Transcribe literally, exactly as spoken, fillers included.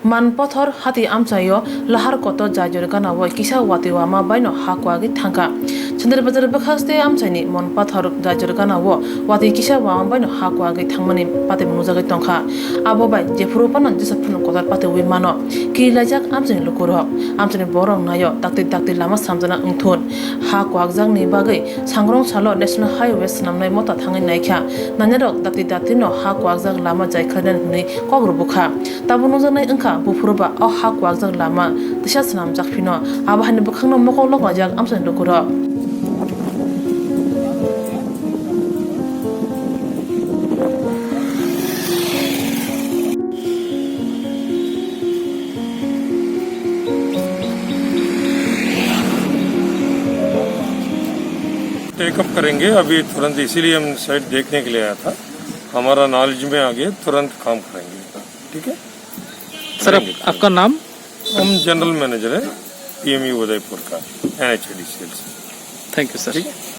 Manpathor hati amchaio lahar kotor jaijor gana o kisa watwi wama baino ha kwagwi thangkha. Chandra Bazar bwkhaste amchaini Manpathor jaijor gana o watwi kisa wama baino ha kwagwi thangmani patwi nukjagwi tongkha. Abo bai jephuru phano jesa phano kotor patwi mano. Kirilaijak amchaini lukurok. Amchaini borok naio dakti dakti lama samjana wngthun. Ha kwakjakni bagwi Sangrong salo National Highway swnamnai mota thangwi naikha. Nanirok dakti dakti no ha kwakjak lama jai khlainani hwnwi kok rwbukha. Tabuk nukjaknai wngkha buphuru ba o ha kwakjak lama tisa swnamjak phino. Abo haini bwkhakno mokol lok laijak amchaini lukurok. Take up करेंगे, अभी तुरंत इसीलिए हम साइट देखने के लिए आया था। हमारा नॉलेज में आ गया, तुरंत काम करेंगे। ठीक है? सर, आप, आपका नाम? हम जनरल मैनेजर है पीएमयू उदयपुर का, एनएचआईडीसीएल से। Thank you sir. ठीक है।